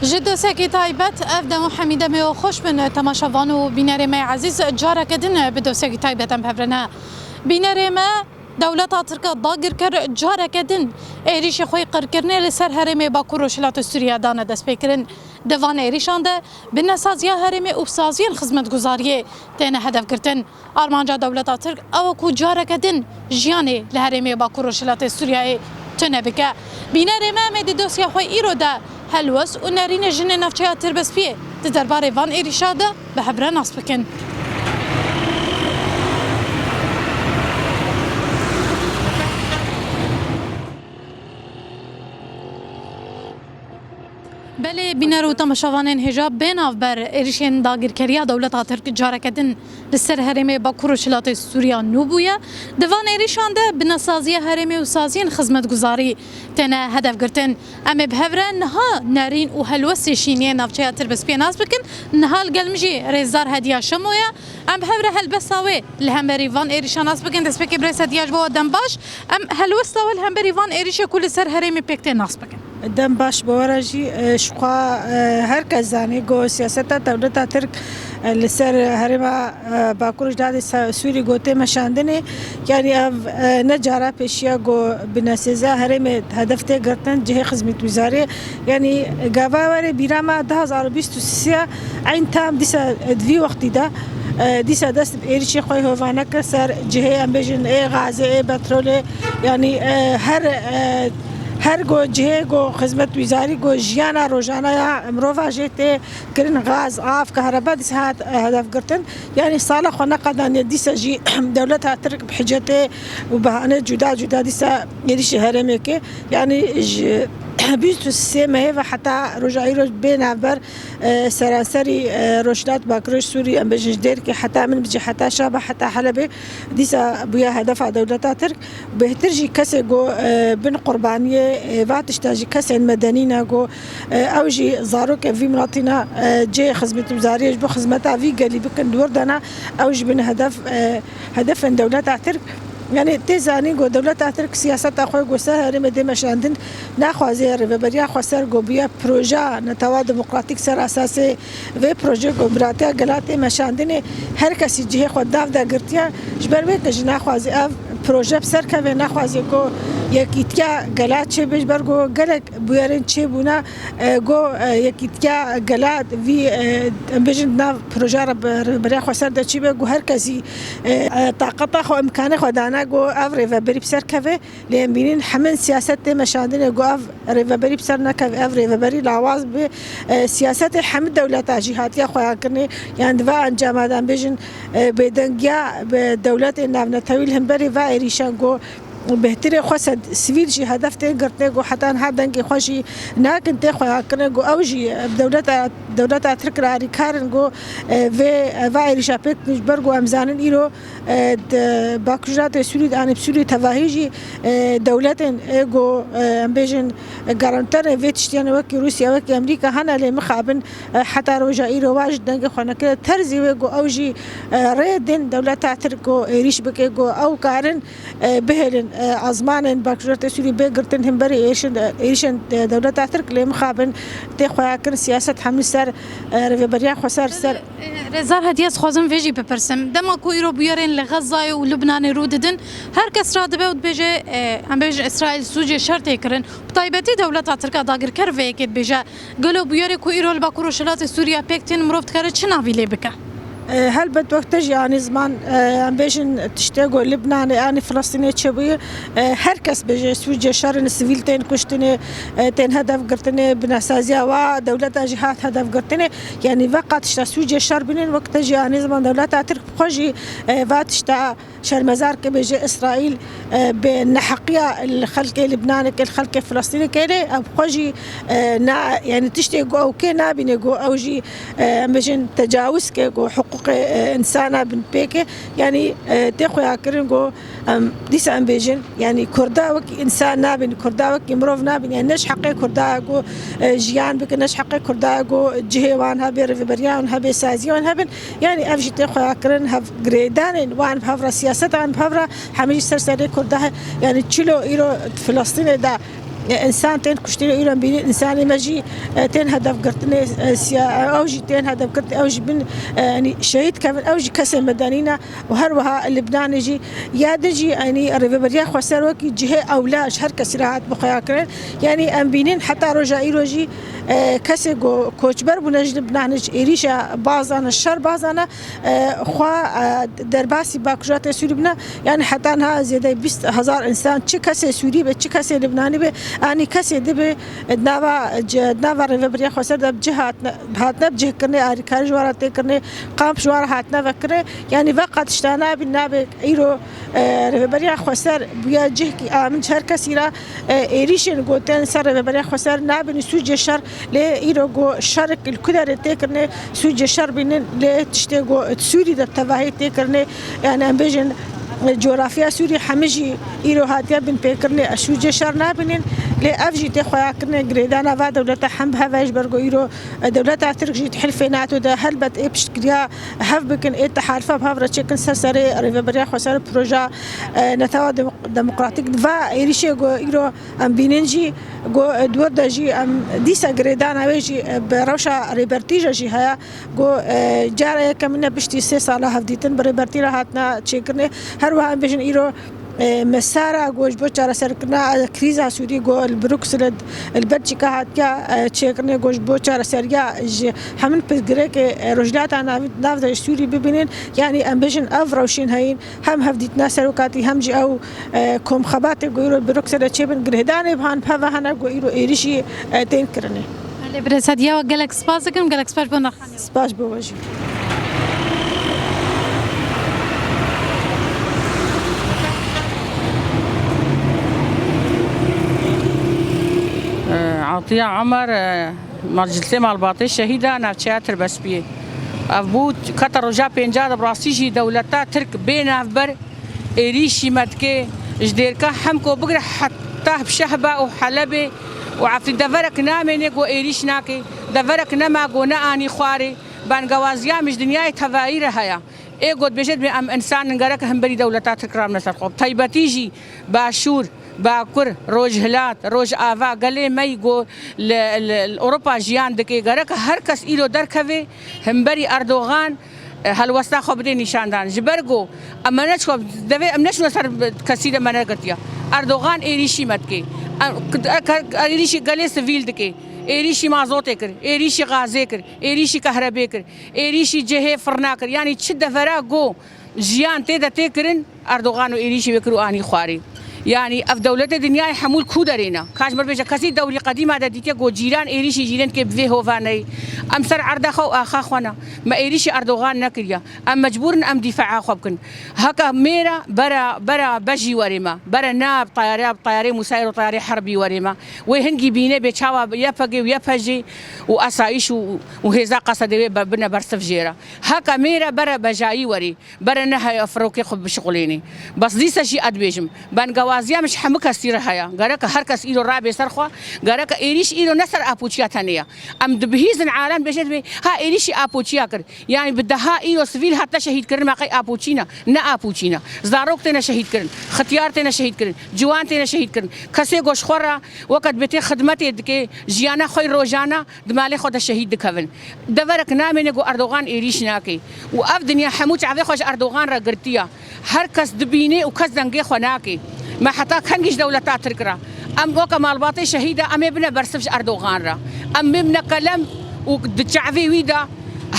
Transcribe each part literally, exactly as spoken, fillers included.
Ji dosyekî taybet, ev dem û hemî demê we xweş bin, temaşevan û bînerê me ezîz, careke din bi dosyekî taybet em bi hev re ne. Bînerê me, dewleta Tirk a dagirker careke din êrîşê xwe yê qirkirinê li ser herêmê Bakur Rojhilatê Sûriye dane destpêkirin. Di van êrîşan de binesaziya herêmê û saziyên xizmetguzariyê têne hedefgirtin. Armanca dewleta Tirk ew e ku careke din jiyanê li herêmê Bakur Rojhilatê Sûriyeyê tune bike. Bînerê me, em ê di dosya xwe îro de helwest û nerînê jinê navçeya Tirbespiyê di derbarê van êrîşa de bi hev re nas bikin. Belê, bîner û temaşevanên hêja, bê navber êrişên dagirkeriya dewleta Tirk careke din li ser herêmê Bakur û Rojhilatê Sûriya nû bûye. Di van êrişan de binesaziya herêmê û saziyên xizmetguzarî têne hedef girtin. Em ê bi hev re niha nerîn û helwestê şîniyê navçeya Tirbespiyê nas bikin. Niha li gel min jî rêzdar Hediya Şemo ye. Em bi hev re helbesta wê li hemberî van êrişan nas bikin. Destpêkê birêz Hediya, ji bo we dem baş. Em helwesta we li hemberî van êrişê ku li ser herêmê pêk tê nas bikin. Dem baş bo we re jî, e, ji xwe, e, her kes zanî ku siyaseta dewleta Tirk, e, li ser herêma, e, Bakur Rojhilatê Sûrî ku tê meşandinê, yanî ev, e, ne cara pêşiya ku binesaziya herêmê hedef tê girtin, cihê xizmetguzariyê. Yanî gava were bîra me du hazar û bîst û sê, eyn tam dîsa di vî wextî de, e, dîsa dest bi êrişê xwe hovane kir ser cihê, em bêjin, ê gazê, ê petrolê. Yanî, e, her, e, her go cihê go xizmetguzarî go jiyana rojane ya mirova jê tê kirin, gaz, av, kahreba dîsa hat, e, hedef girtin. Yanî sala xwe neqedaniye, dîsa jî dewleta Tirk bi hicetê û behanê cuda cuda dîsa êrişê herêmê ke. Yanî ji bîst û sê mehê ve heta roja îro bê navber, e, seranserî, e, Rojhilat Bakurê Sûrî, em bêjin ji Dêrkê heta Minbicê, heta Şaba, heta Helebê dîsa bûye hedefa dewleta Tirk. Bêhtir jî kesê ku, e, bin qurbaniyê, e, va tişta jî kesên medenî ne ku, e, ew jî zarokê vî miletî ne, e, cihê xizmetguzariyê ji bo xizmeta vî gelî bikin di wir de ne, ew jî bin hedef, e, hedefên dewleta Tirk. Yanî tê zanîn ku dewleta Tirk siyaseta xwe ku ser herêmê tê meşandin naxwaze, rêveberiya xweser ku bûye projeya netewa demokratîk ser esasê vê proje ku biratiya gela tê meşandinê, her kesî cihê xwe dav de girtiye. Ji ber wê ke jî naxwaze ev proje bi ser keve, naxwaze ku yekîtiya gela çêbe, ji ber ku gelek bûyerên çêbûne, e, ku, e, yekîtiya gela vî, e, em bêjin di nav projeya re bi, rêveberiya xweser de çêbe, ku her kesî, e, e, taqeta xwe, îmkanê xwe dane ku ev rêveberî bi ser keve. Lê em bînin hemin siyaset tê meşandinê ku ev rêveberî bi ser nekeve, ev rêveberî lawaz bibe. E, siyasetê hemî dewleta jî hatiye xweyakirinê. Yanî di va encama de em bêjin, e, bêdengiya bi dewletên navnetewî li hemberî va êrîşan ku bêhtirê xwe sed-, sivîl jî hedef tên girtinê ku heta niha dengê xwe jî nakin tê xweyakirinê ku ew jî, e, dewleta, dewleta Tirk re alîkar in ku, e, vê, e, va êrîşa pêk bikin, ji ber ku em zanin îro, e, di Bakurê Sûrî de, anî bi Sûrî tevahî jî, e, dewletên, e, ku, e, em bêjin, e, garanterê vê tiştiyan wekî Rûsya, wekî Amerîka hene, lê mixabin, e, heta roja îro wa ji dengê xwe nekire. Terzî wê ku ew jî, e, rê din dewleta Tirk ku êrîş bike, ku ew karin, e, bihêlin, e, ezmanên Bakurê Sûrî bê girtin hemberî êrişên, êrişên, e, dewleta Tirk, lê mixabin tê xweyakirin siyaset hemî ser, e, rêveberiya xweser ser. Rêzdar Hediye, ez dixwazim vê jî bipirsim. Dema ku îro bûyerên li Xezayê û Lubnanê rû didin, her kes radibe û dibêje, e, em bêjin Îsraîl sûcê şer tê kirin. Bi taybetî dewleta Tirk a dagirker vê yekê dibêje. Gelo bûyerê ku îro li Bakur Rojhilatê Sûriye pêk tên mirov dikare çi navî lê bike? E, helbet wek te jî anî ziman, e, em bêjin tiştê ku Lubnanê, anî Filistînê çêbûye, e, her kes bêje sûcê şer in, sivîl tên kuştinê, e, tên hedef girtinê, binesaziya wa dewleta jî hat hedef girtinê. Yanî veqa tişta sûcê şer bînin, wek te jî anî ziman dewleta Tirk bi xwe jî, e, va tişta şermezar ke bêje Îsraîl, e, bi neheqiya li xelkê Libnanê ke, li xelkê Filistînê ke lê ew bi xwe jî, e, na, yanî tiştê ku ew kê nabîne ku ew jî, e, em bêjin tecawizke ku hiqûqê, e, însana bin pêke, yanî, e, tê xuyakirin ku em dîsa em bêjin, yanî Kurda wekî însan nabin, Kurda wekî mirov nabin, yanî ne ji heqê Kurda ye ku, e, jiyan bikin, ne ji heqê Kurda ye ku cihê wan hebe, rêveberiya wan hebe, saziya wan hebin, yanî ev jî tê xuyakirin, hev girêdanên wan bi hev re, siyaseta wan bi hev re, hemî jî ser serê Kurda he. Yanî çilo îro di Filistînê de E, însan tên kuştinê, îro em bînin însanê me jî, e, tên hedefgirtinê, e, siya-, ew jî tên hedefgirtin, ew jî bin, e, yanî şehîd kevin, ew jî kesên medenî ne û her wiha Libnanê jî ya din jî, yanî Rêveberiya Xweser wekî cihê ewle ji her kesî re hat bi xweyakirin. Yanî em bînin heta roja îro jî, e, kesê ku koçber bûne ji Libnanê, ji êrîşa bazane, şer bazane, e, xwe, e, derbasî bakurê Sûrî bine. Yanî heta niha zêdeyî bîst hezar însan, çi kesê Sûrî be, çi kesê Libnanî be, anî kesê dibe, e, nava, ci-, nava Rêveberiya Xweser de bi cih hatine, hatine bi cihkirinê, alîkarî ji wan re tê kirinê, kamp ji wan re hatine vekirinê. Yanî veqet tişta nabî, nabe îro, e, Rêveberiya Xweser bûye cihkî amin ji her kesî re, e, êrîşên ku tên ser Rêveberiya Xweser nabînin sûcê şer, lê îro ku şerik li ku derê tê kirinê, sûcê şer bînin, lê tiştê ku di Sûrî de tevahî tê kirinê, yanî em bêjin, e, coğrafya Sûrî hemî jî îro hatiye binpêkirinê, e, sûcê şer nabînin, lê ev jî tê xweyakirinê girêdana va dewlete hem bi hev e, ji ber ku îro, e, dewleta Tirk jî di hilfê NATO de helbet ê piştgiriya hev bikin, ê tehalifa bi hev re çêkin ser serê Rêveberiya Xweser, proja, e, Netewa Dem-, Demokratîk. Va êrîşê ku îro em bînin jî, ku, e, di wir de jî em dîsa girêdana wê jî, e, bi rewşa Rêbertî re jî heye, ku, e, cara yekemîn e piştî sê sala hevdîtin bi Rêbertî re hatine çêkirinê. Her wiha em bêjin îro, e, mesara ku ji bo çareserkirina krîza Sûrî ku li Brukselê, li Belçîka hatiye, e, çêkirinê, ku ji bo çareseriya ji hemin pirsgirêkê, e, Rojhilata Nav-, Navdewî Sûrî bibînin, yanî em bêjin ev rewşên heyîn, hem hevdîtina serokatî, hem jî ew, e, komxebatê ku îro li Brukselê çêbin, girêdanê bi han bi hev hene ku îro êrîşî, e, tên kirinê. Belê, birêz Hediye, we gelek spas dikim, gelek spas bo nirxanê. Spas bo we jî. Atiya Omer, e, Meclisê Malbatê Şehîda navçeya Tirbespiyê. Ev bû kete roja pênca de, bi rastî jî dewleta Tirk bê navber êrîşî me dike, ji dêrka Hemko bigire heta Şehba û Helebê û Efrîn deverek namêne ku êrîş nake, deverek nema ku neanî xwarê. Bengewaziya min ji dinyayê tevayî re heye. Ê ku dibêje dibê em însan in, gerek hemberî dewleta Tirk ramine ser xwe. Bi taybetî jî Başûr, Bakur, Rojhilat, Rojava, gelê me yî ku li, li, li Ewropa jiyan dike, gerek her kes îro derkeve hemberî Erdogan, e, helwesta xwe bidê nîşandan. Ji ber ku em ne çi-, devê em neçûne ser kesî de me negirtiye. Erdogan êrîşî me dike. Em, k-, k-, êrîşî gelê sivîl dike. Êrîşî mazotê kir, êrîşî gazê kir, êrîşî kahrebê kir, êrîşî cihê firna kir. Yanî çi devera ku jiyan tê de tê kirin, Erdogan û êrîşî wê kir û anî xwarê. Yanî ev dewletê dinyayê hemû li ku derê ne? Ka ji me re bêje, kesî dewrî qedîma de dîtiye ku cîran êrîşî cîrên dike bi vê hovaneyê? Em ser erda xwe û axa xwe ne. Me êrîşî Erdogan nekiriye. Em mecbûr in em dîfaa xwe bikin. Heke mêra bera, bera bejî werê me. Bere ne bi tayare, bi tayarê musayir û tayarê herbî werê me. Wê hingî bîne bê çawa Y P G û Y P J û asayîş û, û hêza Qesedê wê be-, bine bersiv jê re. Heke mêre bere bejayî werê. Bere ne heye firokê xwe bişixulênê. Bes dîsa jî ez dibêjim, bengewaziya min ji hemû kesî re heye. Gerek her kes îro rabe ser xwe. Gerek êrîş îro ne ser Apoçiya tenê ye. Em dibihîzin alem dibêje dibê, ha êrîşî Apoçiya kir. Yanî bi deha îro sivîl hatine şehîdkirin, me qey Apoçî ne? Ne Apoçî ne. Zarok têne şehîdkirin. Xitiyar têne şehîdkirin. Ciwan têne şehîdkirin. Kesê ku ji xwe re weke dibê tê xidmetê dike, jiyana xwe yê rojane, di malê xwe de şehîd dikevin. Deverek namêne ku Erdogan êrîş nake. Û ev dinya hemû çavê xwe ji Erdogan re girtiye. Her kes dibîne û kes dengê xwe nake. Me heta kengî ji dewleta Tirk re? Em weke malbatê şehîda, em ê bine bersiv ji Erdogan re. Em ê bine qelem û di çavê wî de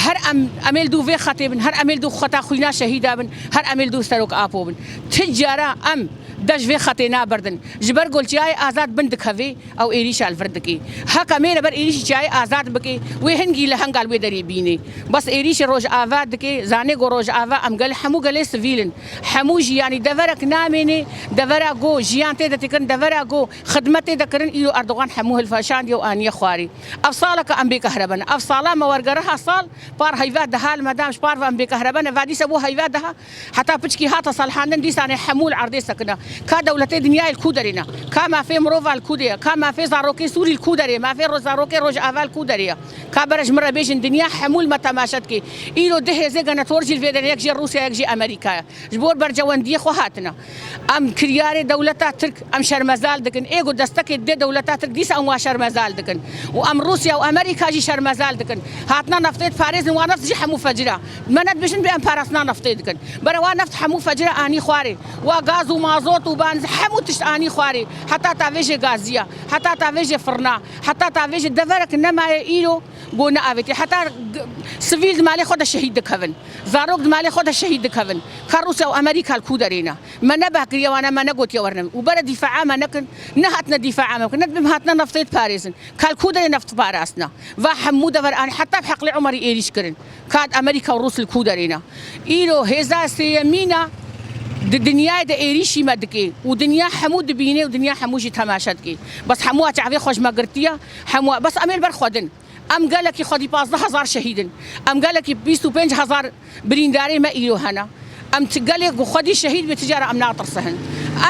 her em, em ê li dû vê xetê bin, her em ê li dû xeta xwîna şehîda bin, her em ê li dû serok Apo bin. Ti cara em dest ji vê xetê nabirdin. Ji ber ku li Çiyayê Azad bin dikevê, ew êrîşa li vir dikê. Heke mêre ber êrîşî Çiyayê Azad bikê, wê hingî li henga li wê derê bînê. Bes êrîşê Rojava dikê, zanê ku Rojava em gel, hemû gelê sivîl in. Hemû jî, yanî deverek namênê, devera ku jiyan tê de tê kirin, devera ku xidmet tê de kirin, îro Erdogan hemû hilfeşandiye û aniye xwarê. Ev saleke em bê kehrebe ne. Ev sala me wergeriha sal, par heyva deha li me da, ji par ve em bê kehrebe ne, va dîsa bû heyva deha. Heta piçkî hate salhandin, dîsanê hemû li erdê sekine. Ka dewletê dinyayê li ku derê ne? Ka mafê mirova li ku derê ye? Ka mafê zarokê Sûrî li ku derê ye? Mafê ro-, zarokê Rojava li ku derê ye? Ka bere ji min re bêjin, dinya hemû li me temaşe dike. Îro du hêzê genetwor jî li vê derê, yek jê Rûsya, yek jî Amerîka ye. Ji bo bercewendiyê xwe hatine. Em kiryarê dewleta Tirk, em şermezar dikin. Ê ku destekê dê dewleta Tirk, dîsa em wa şermezar dikin. Û em Rûsya û Amerîka jî şermezar dikin. Hatina neftê diparêzin, wa neft jî hemû fecira. Me ne dibêjin bê em parastina neftê dikin. Bere wa neft hemû fecira anî xwarê. Wa gaz û mazot û banz hemû tişt anî xwarê. Heta tavêjê gaziya, heta tavêjê firna, heta tavêjê deverek nemaye îro go neavêtî. Heta g-, sivîl di malê xwe de şehîd dikevin. Zarok di malê xwe de şehîd dikevin. Ka Rûsya û Amerîka li ku derê ne? Me nebeh kiriye wana, me negotiye werine. Û bere dîfaa me nekin, nehatine dîfaa me bikin, ne dibim hatine neftê diparêzin. Ka li ku derê neft parastina? Va hemû dever anî, heta bi heqlê Umerî êrîş kirin. Ka Amerîka û Rûs li ku derê ne? Îro hêza sêyemîna di dinyayê de êrîşî me dike û dinya hemû dibîne û dinya hemû jî temaşe dike. Bes hemû a çavê xwe ji me girtiye, hemû a, bes em ê li ber xwe din. Em gelekî xwedî pazdeh hezar şehîd in. Em gelekî bîst û pênc hezar birîndarê me îro hene. Em ti gelê ku xwedî şehîd bê, ti cara em natirsihin.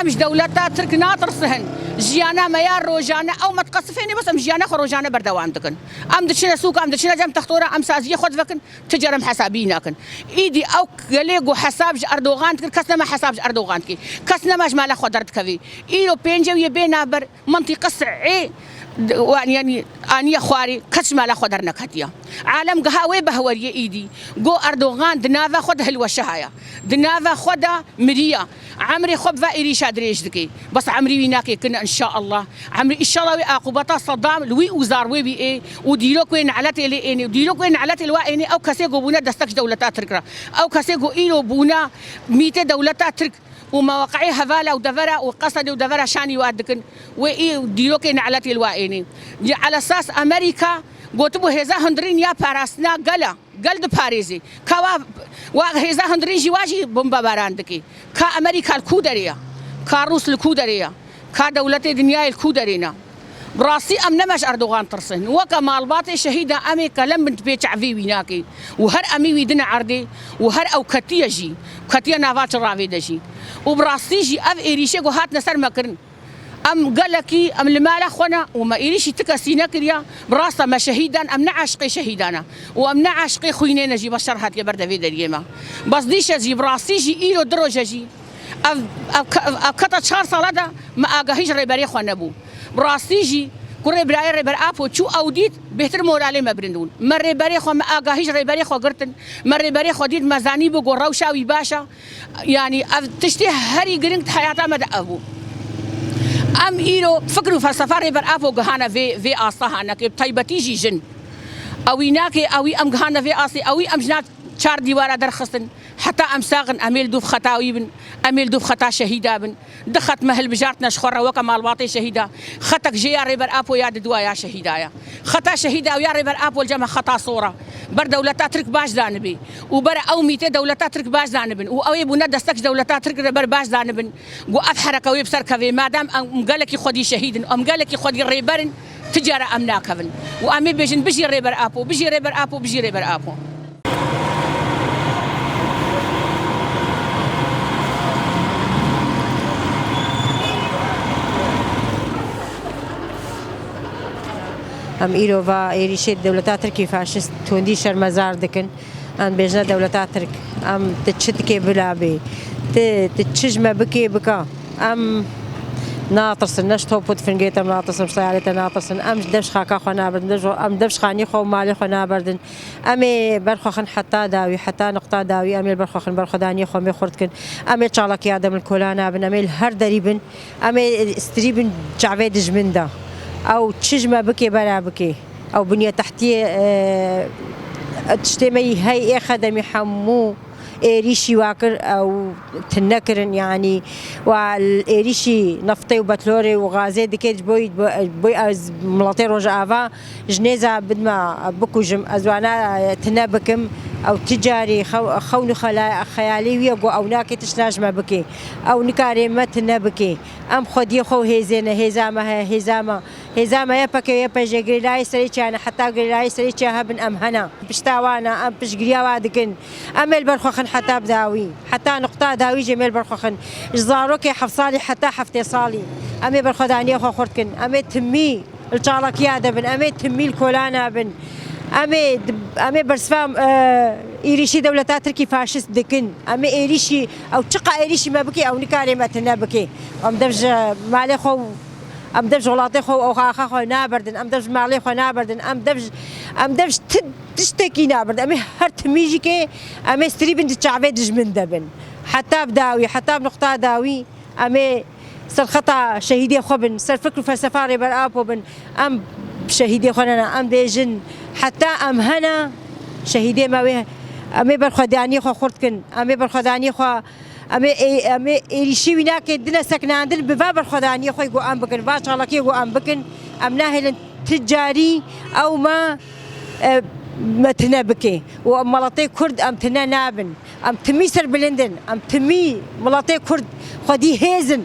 Em ji dewleta Tirk natirsihin. Jiyana me ya rojane, ew me diqesifêne, bes em jiyana xwe rojane berdewam dikin. Em diçine sûka, em diçine cem textora, em saziyê xwe divekin, ti cara em hesabî nakin. Îdî ew gelê ku hesab ji Erdogan dikir, kes nema hesab ji Erdogan dikir. Kes nema ji mala xwe derdikevî. Îro pêncê wî yê bê navber, Mintîqe Sihê, d-, wan, yanî, aniye xwarê, kes ji mala xwe derneketiye. Alem giha wê behweriyê îdî. Go Erdogan di nava xwe de hilweşiha ye. Di nava xwe de miriye. Emrê xwe bi va êrîşa dirêj dike. Bes emrî wî nake kine, înşaallah. Emrî, înşallah, wê aqûbeta Sedam li wî û zarwê wî ê û dîrok wê neletê lê ênê. Dîrok wê neletê li wa ênê, ew kesê ku bûne destek ji dewleta Tirk re. Ew kesê ku îro bûne mîtê dewleta Tirk. û meweqeyê hevala û devera û Qesedê û devera Şanî wa dikin, wê î dîrokê neletê li wa ênê. Ji elesas Amerîka gotibû hêza hundirîn ya parastina gel e, gel diparêzê. Ka wa, wa hêza hundirîn jî wa jî bombebaran dike. Ka Amerîka li ku derê ye? Ka Rûs li ku derê ye? Ka dewletê dinyayê li ku derê ne? Bi rastî em nema ji Erdogan tirsin. Weke malbatê şehîda em ê kelem bin pê çavê wî nake. Û her em ê wî dine erdê û her ew ketiye jî, ketiye nava çiravê de jî. Û bi rastî jî ev êrîşê ku hatine ser me kirin. Em gelekî, em li mala xwe ne û me êrîşî ti kesî nekiriye. Bi rasta me şehîdan, em ne aşiqê şehîdan e. Û em ne aşiqê xwînê ne jî, be şer hatiye ber devê deriyê me. Bes dîşe jî, bi rastî jî îro du roje jî. Ev, ev ke-, ev, ev keta çar sala de me agahî ji rêberê xwe nebû. Bi rastî jî, kurê birayê Rêber Apo çû ew dît, bêhtir moralê me bilind bûn. Me rêberê xwe, me agahî ji rêberê xwe girtin. Me rêberê xwe dît, me zanîbû ku rewşa wî baş e. Yanî ev tiştê herî giring di heyata me de ev bû. Em îro fikr û felsefa Rêber Apo gihane vê, vê asta hanekê, bi taybetî jî jin. Ewî nake, ewî em gihane vê astê, ewî em jina çar dîwara derxistin. Heta em sax in, em ê li dûv xeta wî bin, em ê li dûv xeta şehîda bin. Du xet me hilbijartine ji xwe re weke malbatê şehîda. Xetek jê ya Rêber Apo ya diduwa ya şehîda ye. Xeta şehîda û ya Rêber Apo li cem xeta sor e. Ber dewleta Tirk baş zanibê. Û ber ew mîtê dewleta Tirk baş zanibin. Û ew ê bûne destek ji dewleta Tirk re ber baş zanibin. Ku ev hereke wê bi ser kevê. Madem em gelekî xwedî şehîd in, em gelekî xwedî rêber in, ti cara em nakevin. Û em ê bêjin, bijî Rêber Apo, bijî Rêber Apo, bijî Rêber Apo. Em îro va êrîşê dewleta Tirkî faşîst tundî şermezar dikin. Em bêjine dewleta Tirk. Em ti çi dikê bila bê. Ti, ti çi ji me bikê bika. Em natirsin, ne ji top û tifingê te natirsin, ji teyarê te natirsin. Em ji dev ji xaka xwe naberdin, dev ji, em dev ji xanî xwe û malê xwe naberdin. Em ê berxwexin heta dawî, heta nuqta dawî, em ê li berxwexin, berxwedaniyê xwe mê xurt kin. Em ê çalakiya de bin, kola nabin, em ê li her derî bin, em ê stirî bin çavê dijmin de. Ew çi ji me bikê, bera bikê. Ew binyê tehtiyê, e, tiştê me yî hey ê xedemî hemû êrîşî wa kir, ew tune kirin, yanî wa êrîşî neftê û betlorê û gazê dike ji bo, bo, bo ez miletê Rojava ji nêza bidme bikujim, ez wana tune bikim, ew ti carî xew-, xewn û xela-, xeyalê wî ye ku ew nake tişt na ji me bike, ew nikare me tune bike. Em xwediyê xwe û hêzê ne, hêza me heye, hêza me. Hêza me YPG, YPJ gerîlayê serê çiyane, heta gerîlayê serê çiya hebin em hene. Pişta wan e, em piştgiriya wa dikin. Em ê li ber xwe xin heta bi dawî. Heta nuqta dawî jî em ê li ber xwe xin. Ji zarokê heft salî heta heftê salî. Em ê berxwedaniyê xwe xurt kin. Em ê timî li çalakiya de bin. Em ê timî li kolana bin. Em ê, em ê bersiva, e, êrîşî dewleta Tirkî faşîst dikin. Em ê êrîşî, ew çiqa êrîşî me bike, ew nikare me tune bike. Em dev ji malê xwe û Em dev ji welatê xwe û axa xwe naberdin, em dev ji malê xwe naberdin, em dev ji, em dev ji ti tiştekî naberdin. Em ê her timî jî ke em ê strî bin di çavê dijmin de bin. Heta bi dawî, heta bi nuqta dawî em ê serxeta şehîdê xwe bin, ser fikr û felsefa Rêber Apo bin. Em şehîdê xwe ne ne, em bêjin heta em hene şehîdê me wê, em ê berxwedaniyê xwe xurt kin, em ê berxwedaniyê xwe Em ê, ê, em ê êrîşî wî nake dine seknandin bi va berxwedaniyê xwe ku em bikin, va çalakiyê ku em bikin. Em nahêlin ti carî ew me, e, me tine bike. Û em welatê Kurd em tine nabin. Em timî serbilind in. Em timî welatê Kurd xwedî hêz in.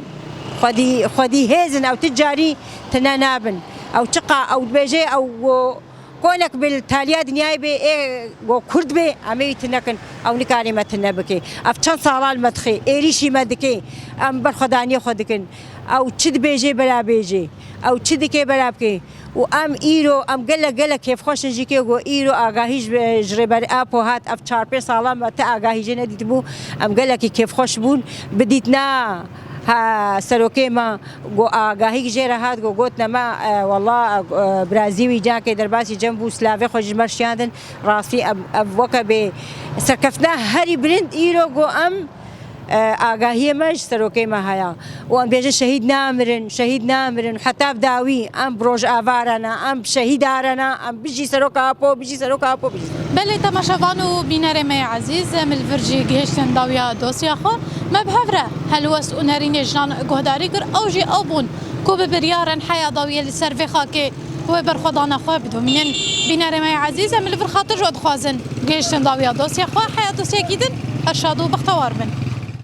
Xwedî, xwedî hêz in. Ew ti carî tine nabin. Ew çiqa, ew dibêje, ew, Konek bi taliya dinyayê bê, ê go Kurd bê, em ê wî tune kin, ew nikare me tune bike. Ev çend sala li me dixê, êrîşî me dike, em berxwedaniyê xwe dikin. Ew çi dibêjê bela bêjê, ew çi dike bela bike. Û em îro, em gelek, gelek kêfxweş in jî ke go îro agahî ji, ji Rêber Apo hat, ev çar pênc sala me ti agahî jê nedîtibû, em gelekî kêfxweş bûn, bi dîtina, ha, serokê me, Go agahîk jê re hat, go gotine me, e, wela, e, birazî wî cakê derbasî cem bû, silavê xwe ji me şiyandin. Rastî ev, ev weke bê serkeftina herî bilind îro go em, e, agahiyê me ji serokê me heye. Û em bêjin şehîd namirin, şehîd namirin. Heta bi dawî em bi rojava re ne, em bi şehîda re ne, em bijî seroka Apo, bijî seroka Apo, bijî. Belê, temaşevan û bînerê me yê ezîz, em li vir jî gihiştin dawiya dosya xwe. Me bi hev re helwest û nerînê jinan guhdarî kir, ew jî ew bûn ku bi biryarên heya dawiyê li ser vê xakê wê berxwedana xwe bidomînin. Bînerê me yê ezîz, em li vir xatir ji we dixwazin gihiştin dawiya dosya xwe. Heya dosyekî din, her şad û bextewar bin.